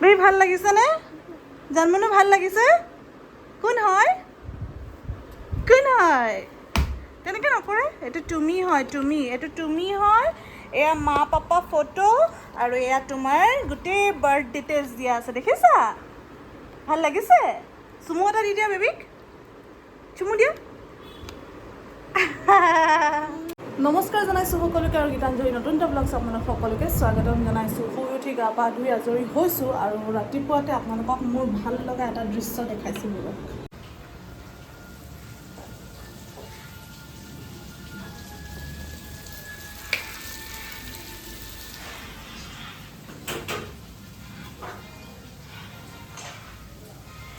Baby ভাল লাগিছেনে? জানমনু ভাল লাগিছে? কোন হয়? কোন হয়? তেনেকৈ নকৰে। এইটো তুমি হয়, তুমি, এইটো তুমি হয়। এয়া মা পাপা ফটো আৰু এয়া তোমাৰ গোটেই বাৰ্থ ডিটেইলছ দিয়া আছে, দেখিছা? ভাল লাগিছে? চুমু এটা দি দিয়া বেবীক, চুমু দিয়া। নমস্কাৰ জনাইছোঁ সকলোকে আৰু গীতাঞ্জলি নতুন এটা ব্লগছ আপোনালোক সকলোকে স্বাগতম জনাইছোঁ। শুই উঠি গা পা ধুই আজৰি হৈছোঁ আৰু ৰাতিপুৱাতে আপোনালোকক মোৰ ভাল লগা এটা দৃশ্য দেখাইছোঁ। ব'লক।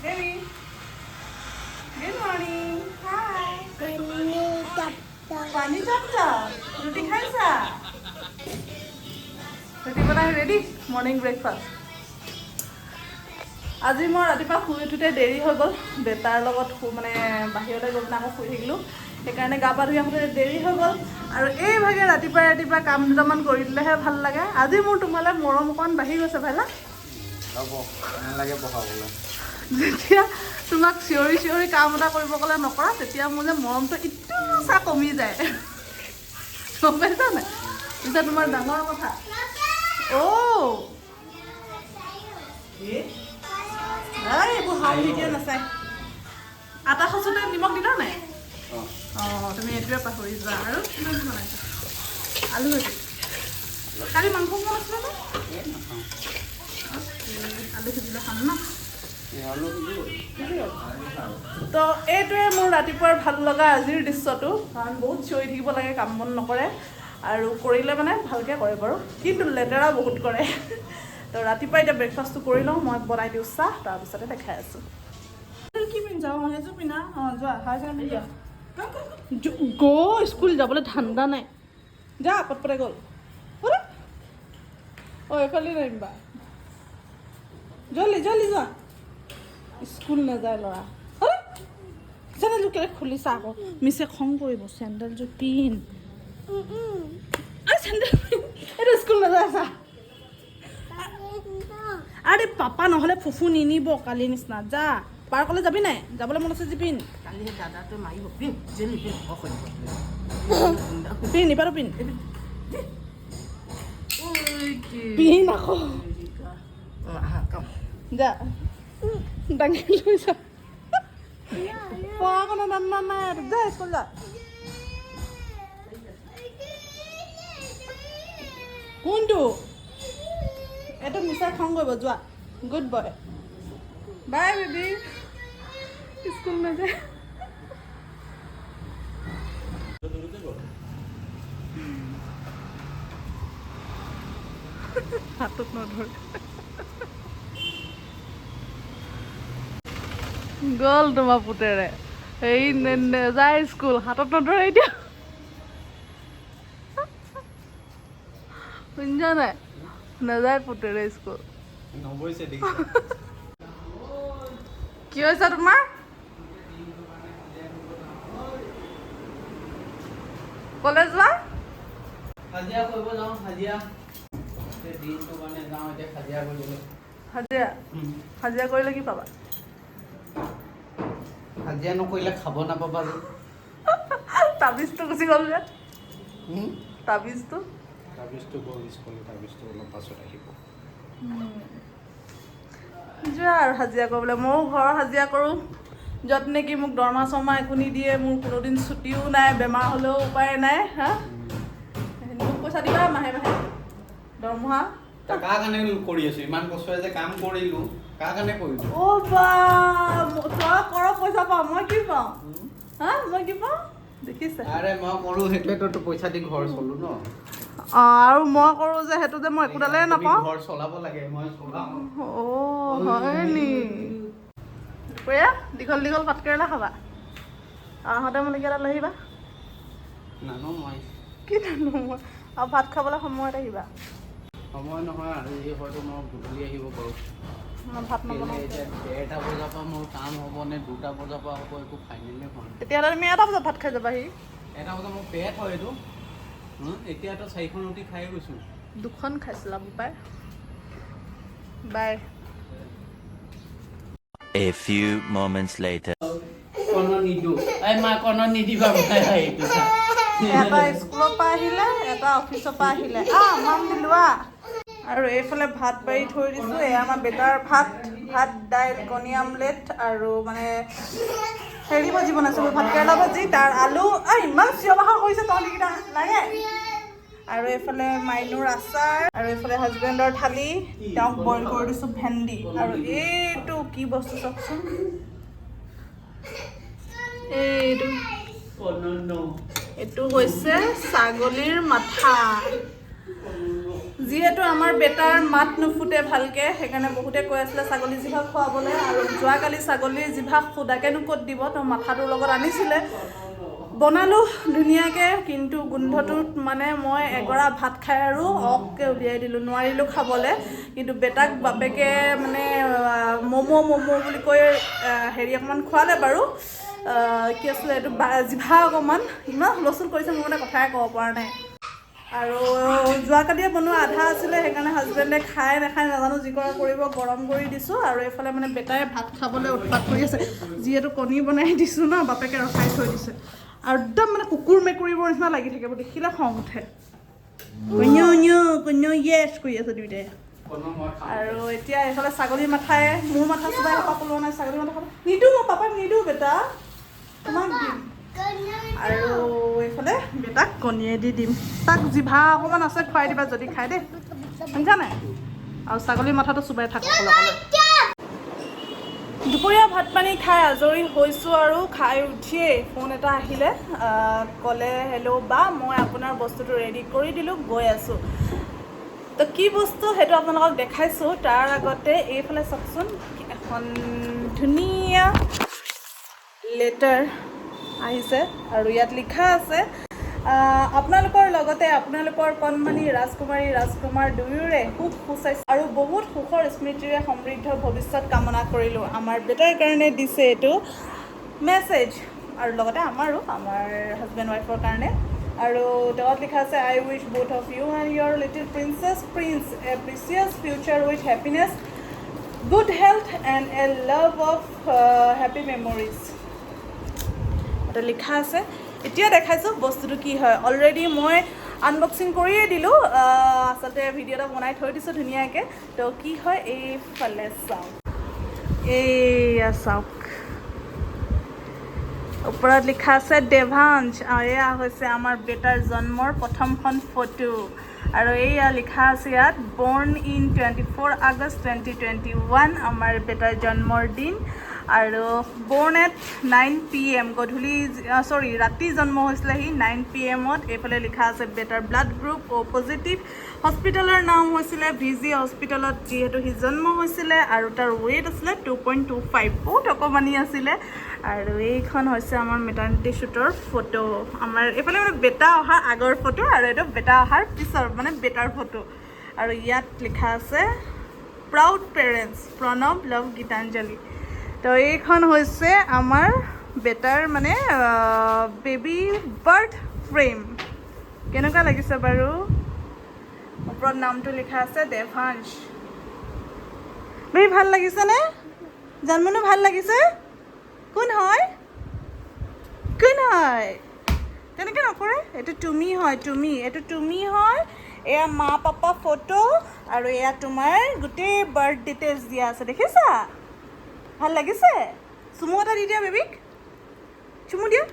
Baby, good morning. Hi. পানী টপ টপ। ৰুটি খাইছা? ৰুটি বনাই ৰেডি, মৰ্ণিং ব্ৰেকফাষ্ট। আজি মই ৰাতিপুৱা শুই উঠোঁতে দেৰি হৈ গ'ল। দেউতাৰ লগত মানে বাহিৰলৈ গৈ পেলাই আকৌ শুই থাকিলোঁ, সেইকাৰণে গা পা ধুই আহোঁতে দেৰি হৈ গ'ল। আৰু এই ভাগে ৰাতিপুৱাই ৰাতিপুৱা কাম দুটামান কৰি দিলেহে ভাল লাগে। আজি মোৰ তোমালৈ মৰম অকণমান বাঢ়ি গৈছে ভাইলা। হ'ব, নালাগে পঢ়াবলৈ। যেতিয়া তোমাক চিঞৰি চিঞৰি কাম এটা কৰিব ক'লে নকৰা, তেতিয়া মোৰ যে মৰমটো ইটো চাহ কমি যায়, গম পাইছা নাই? পিছে তোমাৰ ডাঙৰ কথা। অ' এই এইবোৰ হাও ভিডিঅ' নাচায়। আটা খচোতে নিমখ দিলা নাই? অঁ, তুমি এইটোৱে পাহৰি যোৱা। আৰু কিমান বনাইছা? আলু ভাজি। কালি মাংস বনাইছিলা ন? আলু সিজিলে খাম ন? তো এইটোৱে মোৰ ৰাতিপুৱাৰ ভাল লগা আজিৰ দৃশ্যটো, কাৰণ বহুত চিঞৰি থাকিব লাগে, কাম বন নকৰে আৰু কৰিলে মানে ভালকৈ কৰে বাৰু, কিন্তু লেতেৰা বহুত কৰে। তো ৰাতিপুৱা এতিয়া ব্ৰেকফাষ্টটো কৰি লওঁ, মই বনাই দিওঁ চাহ, তাৰপিছতে দেখাই আছোঁ। কি পিন্ধা? অঁ, সেইযোৰ পিন্ধা। অঁ, যোৱা, হাই পিন্ধি যোৱা। গ' স্কুল যাবলৈ ধান্দা নাই, যা। পটপটে গ'ল। অঁ, এইফালে নামিবা, জল্দি জল্দি যোৱা। স্কুল নাযায় ল'ৰা। চেণ্ডেলযোৰ কেলৈ খুলিছা আকৌ? মিছে খং কৰিব। চেণ্ডেলযোৰ পিন্ধ, চেণ্ডেল পিন্ধ। এইটো স্কুল নাযায়, চা। আৰে পাপা নহ'লে ফুফু নিনিব কালি নিচিনা। যা, পাৰ্কলৈ যাবি নাই? যাবলৈ মন আছে যে পিন্ধ। পিন্ধ, ইপাৰো পিন্ধ, পিন্ধ আকৌ। যা, দাঙি লৈ যা। পঢ়া শুনা নাই, যা, স্কুল যা। কোনটো? এইটো মিছাই খং কৰিব। যোৱা, good boy, bye baby. School নাযায়। হাতত নধৰে। গ'ল তোমাৰ পুতেৰে, এই নেযায় স্কুল, হাতত নধৰে এতিয়া। শুনিছা নাই? নাযায় পুতেৰে স্কুল। নবৈছে দেখিছা। কি হৈছে তোমাৰ? কলেজ যোৱা? হাজিৰা কৰিব যাওঁ, হাজিৰা। এতিয়া দিনটো কাৰণে যাওঁ এতিয়া হাজিৰা কৰিবলৈ। হাজিৰা? হাজিৰা কৰিলে কি পাবা? হাজিৰা নকৰিলে খাব নাপাবা যে। তাবিজটো গুচি গ'ল যে। তাবিজটো। তাবিজটো গ'ল স্কুল, তাবিজটো অলপ পাছত আহিব। যোৱা আৰু হাজিৰা কৰিবলৈ। ময়ো ঘৰৰ হাজিৰা কৰোঁ, য'ত নেকি মোক দৰমহা চৰমহা একো নিদিয়ে। মোৰ কোনোদিন ছুটিও নাই, বেমাৰ হ'লেও উপায় নাই। হা, মোক পইচা দিবা মাহে মাহে দৰমহা। কাৰ কাৰণে কৰি আছো? ইমান বছৰে যে কাম কৰিলো, কাৰ কাৰণে কৰিলো? অ' বা, তই কৰ পইচা পাওঁ, মই কি পাওঁ? হা, মই কি পাওঁ দেখিছে? আৰে মই কৰোঁ, সেইটোৱেতো পইচা দি ঘৰ চলো ন। অঁ, আৰু মই কৰোঁ যে, সেইটো যে মই একোডালে তুমি নাপাওঁ। ঘৰ চলাব লাগে, মই চলাওঁ। অ' হয় নি? দুপৰীয়া দীঘল দীঘল ভাতকেৰেলা খাবা, আহোঁতে মোলৈ কিবা এটা লৈ আহিবা। নানো মই। কি নানো মই? আৰু ভাত খাবলৈ সময়ত আহিবা। সময় নহয় আৰু এই হয়তো মই গধূলি আহিব পাৰোঁ। মই ভাত নবনাওঁ। এতিয়া 1:30 বজাৰ পৰা মোৰ কাম হ'ব নে 2টা বজাৰ পৰা হ'ব, একো ফাইনেলে হোৱা নাই। তেতিয়াহ'লে তুমি 1টা বজাত ভাত খাই যাবাহি। 1টা বজাত মোৰ পেট হয় এইটো। এতিয়াতো 4খন ৰুটি খাই গৈছোঁ। দুখন খাইছিলা বোপাই। বাই। A few moments later. কণ নিদিওঁ, এই মা, কণ নিদিবা মাই, এইটো চা। এটা স্কুলৰ পৰা আহিলে, এটা অফিচৰ পৰা আহিলে। আহ, মাম দিলো আহ। আৰু এইফালে ভাত বাঢ়ি থৈ দিছোঁ। এয়া আমাৰ বেটাৰ ভাত, ভাত, দাইল, কণী আমলেট আৰু মানে হেৰি ভাজি বনাইছোঁ, ভাত কেৰেলা ভাজি, তাৰ আলু। ইমান চিঞৰ বাখৰ কৰিছে তহঁতিকেইটা লাগে। আৰু এইফালে মাইনুৰ আচাৰ আৰু এইফালে হাজবেণ্ডৰ থালি, তেওঁক বইল কৰি দিছোঁ ভেন্দি। আৰু এইটো কি বস্তু চাওকচোন, এইটো। কণ ন। এইটো হৈছে ছাগলীৰ মাথা। যিহেতু আমাৰ বেটাৰ মাত নুফুটে ভালকে, সেইকাৰণে বহুতে কৈ আছিলে ছাগলী জিভা খুৱাবলৈ। আৰু যোৱাকালি ছাগলীৰ জিভা সুদাকেনো ক'ত দিব, তো মাথাটোৰ লগত আনিছিলে, বনালোঁ ধুনীয়াকৈ। কিন্তু গোন্ধটোত মানে মই এগৰা ভাত খাই আৰু অককৈ উলিয়াই দিলোঁ, নোৱাৰিলোঁ খাবলৈ। কিন্তু বেটাক বাপেকে মানে ম'ম' ম'ম' বুলি কৈ হেৰি অকণমান খোৱালে বাৰু। কি আছিলে এইটো, জিভা অকণমান। ইমান হুলস্থুল কৰিছে, মোৰ মানে কথাই ক'ব পৰা নাই। আৰু যোৱাকালিয়ে বনোৱা আধা আছিলে, সেইকাৰণে হাজবেণ্ডে খাই নাখায় নাজানো, যি কৰা কৰিব, গৰম কৰি দিছোঁ। আৰু এইফালে মানে বেটাই ভাত খাবলৈ উৎপাত কৰি আছে, যিহেতু কণী বনাই দিছোঁ ন, বাপেকে ৰখাই থৈ দিছে। আৰু একদম মানে কুকুৰ মেকুৰীবোৰ নিচিনা লাগি থাকে, দেখিলে খং উঠে। কুনু নু কুনু য়েছ কৰি আছে দুয়োটাই। কণ মই খাম। আৰু এতিয়া এইফালে ছাগলীৰ মাথাই মোৰ মাথা চুবাই সোপা পেলোৱা নাই। ছাগলী মাথা খাব নিদিওঁ মই, পাপাক নিদিওঁ বেটা, তোমাক দিম। আৰু এইফালে বেটাক কণীয়ে দি দিম। তাক জিভা অকণমান আছে, খুৱাই দিবা যদি খাই দেই, শুনিছা নাই? আৰু ছাগলীৰ মাথাটো চুবাই থাক অকলে অকলে। দুপৰীয়া ভাত পানী খাই আজৰি হৈছোঁ আৰু খাই উঠিয়েই ফোন এটা আহিলে। ক'লে, "হেল্ল' বা, মই আপোনাৰ বস্তুটো ৰেডি কৰি দিলোঁ, গৈ আছোঁ।" তো কি বস্তু সেইটো আপোনালোকক দেখাইছোঁ। তাৰ আগতে এইফালে চাওকচোন, এখন ধুনীয়া লেটাৰ আহিছে আৰু ইয়াত লিখা আছে, "আপোনালোকৰ লগতে আপোনালোকৰ কণমানি ৰাজকুমাৰী, ৰাজকুমাৰ দুয়োৰে সুখ, সুস্বাস্থ্য আৰু বহুত সুখৰ স্মৃতিৰে সমৃদ্ধ ভৱিষ্যত কামনা কৰিলোঁ।" আমাৰ বেটাৰ কাৰণে দিছে এইটো মেছেজ আৰু লগতে আমাৰো, আমাৰ হাজবেণ্ড ৱাইফৰ কাৰণে। আৰু তলত লিখা আছে, "I wish both of you and your little princess, prince a precious future with happiness, good health and a love of happy memories." ইয়াতে লিখা আছে। এতিয়া দেখাইছোঁ বস্তুটো কি হয়। অলৰেডি মই আনবক্সিং কৰিয়ে দিলোঁ, আচলতে ভিডিঅ' এটা বনাই থৈ দিছোঁ ধুনীয়াকৈ। তো কি হয় এইফালে চাওক, এইয়া চাওক, ওপৰত লিখা আছে দেৱাংশ আৰু এয়া হৈছে আমাৰ বেটাৰ জন্মৰ প্ৰথমখন ফটো। আৰু এইয়া লিখা আছে ইয়াত, "Born in 24 August 2021", আমাৰ বেটাৰ জন্মৰ দিন। আৰু বৰ্ণ এট 9 PM, গধূলি, চৰি, ৰাতি জন্ম হৈছিলে সি 9 পি এমত। এইফালে লিখা আছে বেটাৰ ব্লাড গ্ৰুপ অ' পজিটিভ। হস্পিটেলৰ নাম হৈছিলে ভি জি হস্পিটেলত, যিহেতু সি জন্ম হৈছিলে। আৰু তাৰ ৱেইট আছিলে 2.25, বহুত অকণমানি আছিলে। আৰু এইখন হৈছে আমাৰ মেটাৰ্নিটি শ্বুটৰ ফটো। আমাৰ এইফালে মানে বেটা অহাৰ আগৰ ফটো আৰু এইটো বেটা অহাৰ পিছৰ মানে বেটাৰ ফটো। আৰু ইয়াত লিখা আছে, "proud parents Pranab love Gitanjali". তো এইখন হৈছে আমাৰ বেটাৰ মানে বেবী বাৰ্থ ফ্ৰেম। কেনেকুৱা লাগিছে বাৰু? ওপৰত নামটো লিখা আছে দেৱাংশ। বেবী, ভাল লাগিছেনে? জানমনো, ভাল লাগিছে? কোন হয়, কোন হয়? তেনেকৈ নকৰে। এইটো তুমি হয়, তুমি, এইটো তুমি হয়। এয়া মা পাপা ফটো আৰু এয়া তোমাৰ গোটেই বাৰ্থ ডিটেইলছ দিয়া আছে, দেখিছা? ভাল লাগিছে? চুমু এটা দি দিয়া বেবীক, চুমু দিয়া।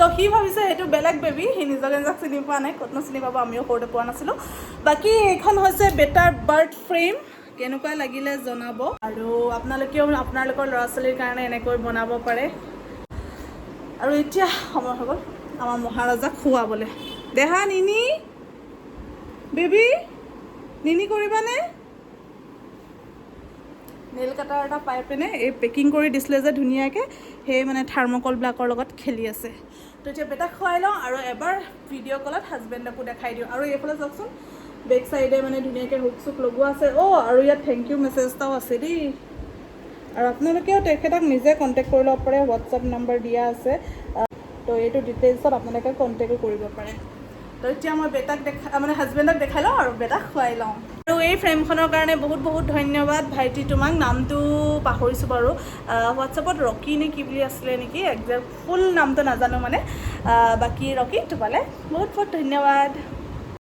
তো সি ভাবিছে সেইটো বেলেগ বেবী, সি নিজকে নিজক চিনি পোৱা নাই। ক'তনো চিনি পাব, আমিও সৰুতে পোৱা নাছিলোঁ। বাকী এইখন হৈছে বেটাৰ বাৰ্থ ফ্ৰেম। কেনেকুৱা লাগিলে জনাব আৰু আপোনালোকেও আপোনালোকৰ ল'ৰা ছোৱালীৰ কাৰণে এনেকৈ বনাব পাৰে। আৰু এতিয়া সময় হৈ গ'ল আমাৰ মহাৰাজাক খুৱাবলৈ। দেহা, নিনি, বেবী, নিনি কৰিবানে? নেইল কাটাৰ এটা পাই পিনে এই পেকিং কৰি দিছিলে যে ধুনীয়াকৈ, সেই মানে থাৰ্মকলবিলাকৰ লগত খেলি আছে। তো এতিয়া বেটাক খুৱাই লওঁ আৰু এবাৰ ভিডিঅ' কলত হাজবেণ্ডকো দেখাই দিওঁ। আৰু এইফালে চাওকচোন, বেক চাইডে মানে ধুনীয়াকৈ হুক চুক লগোৱা আছে। অ', আৰু ইয়াত thank U message এটাও আছে দেই। আৰু আপোনালোকেও তেখেতক নিজে কণ্টেক্ট কৰি ল'ব পাৰে, হোৱাটছআপ নাম্বাৰ দিয়া আছে। তো এইটো ডিটেইলছত আপোনালোকে কণ্টেক্টো কৰিব পাৰে। তো এতিয়া মই বেটাক দেখা, মানে হাজবেণ্ডক দেখাই লওঁ আৰু বেটাক খুৱাই লওঁ। আৰু এই ফ্ৰেমখনৰ কাৰণে বহুত বহুত ধন্যবাদ ভাইটি তোমাক। নামটো পাহৰিছোঁ বাৰু, হোৱাটছএপত ৰকি নে কি বুলি আছিলে নেকি, একজেক্ট ফুল নামটো নাজানো মানে। বাকী ৰকি, তোমালৈ বহুত বহুত ধন্যবাদ।